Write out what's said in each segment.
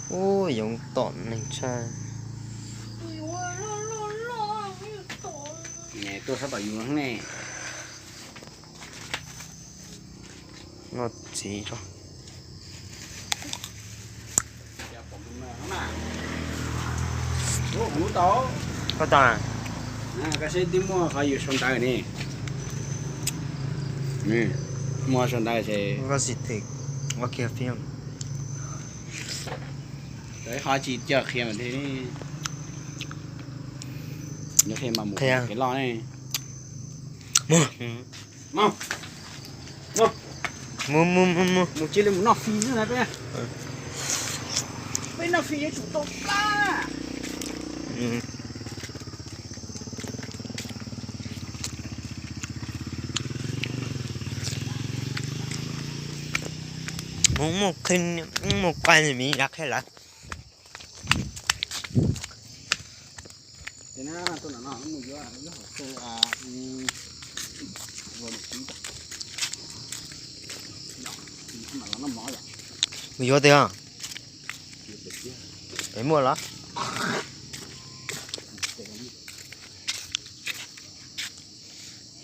Ub, yoov tom neeg tshaj. Tuaj sab tom yus ne. Noj txiv tso. Koj tau. Koj seb twb muaj qhov yus sau ntawv ne. Muaj sau ntawv ces koj sim thim ua kiag fim. Qhov tsis coj qhia mas thiaj li. Qhia kev loj ne. Mus. Mus, mus, mus, mus. Mus cia li mus noj fij xwb na peb. Peb noj fij yuav tsum tau plab. Mus, mus qhia, mus qhia miv yav qhia lawv. Mus yuav tiag. Pem muaj los?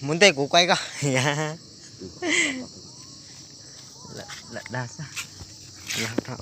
Mus ntej kuv kuaj koj. Lam dag xwb.